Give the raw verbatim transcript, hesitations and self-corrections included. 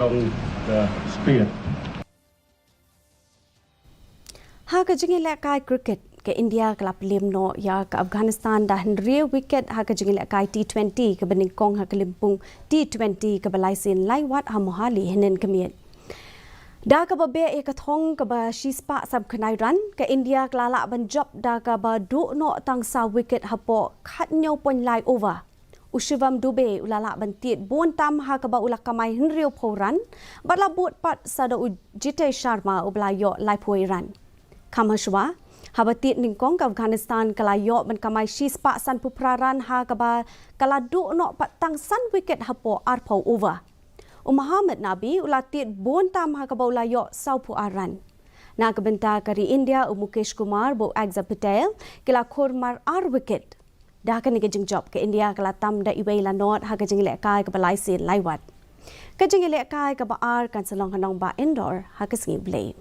Ha ka jingïalehkai cricket ka India ka la plie noh ïa ka Afghanistan da hynriew wicket ha ka jingïalehkai T twenty kaba nyngkong ha ka lympung T twenty kaba lai sien lai wat ha Mohali hynnin ka miet. Da kaba beh ïa ka thong kaba shispah saphew nai run, ka India ka la lah ban jop da kaba duh noh tang saw wicket hapoh khathynñiew point lai over. U Shivam Dube u la lah ban tied bun tam ha kaba u la kamai hynriewphew run bad la bud pat sa da u Jitesh Sharma uba la ïoh laiphew run. Kham hashwa, haba tied nyngkong ka Afghanistan ka la ïoh ban kamai shispah sanphew phra run ha kaba ka la duh noh pat tang san wicket hapoh arphew over. U Mohammad Nabi u la tied bun tam ha kaba u la ïoh sawphew ar run. Na ka bynta ka ri India, u Mukesh Kumar bad u Axar Patel ki la khur mar ar wicket. Da kane ka jingjop ka India ka la tam da iwei la not ha ka jingïalehkai kaba lai sien lai wat. Ka jingïalehkai kaba ar kan sa long ha nongbah Indore ha ka sngi Blei.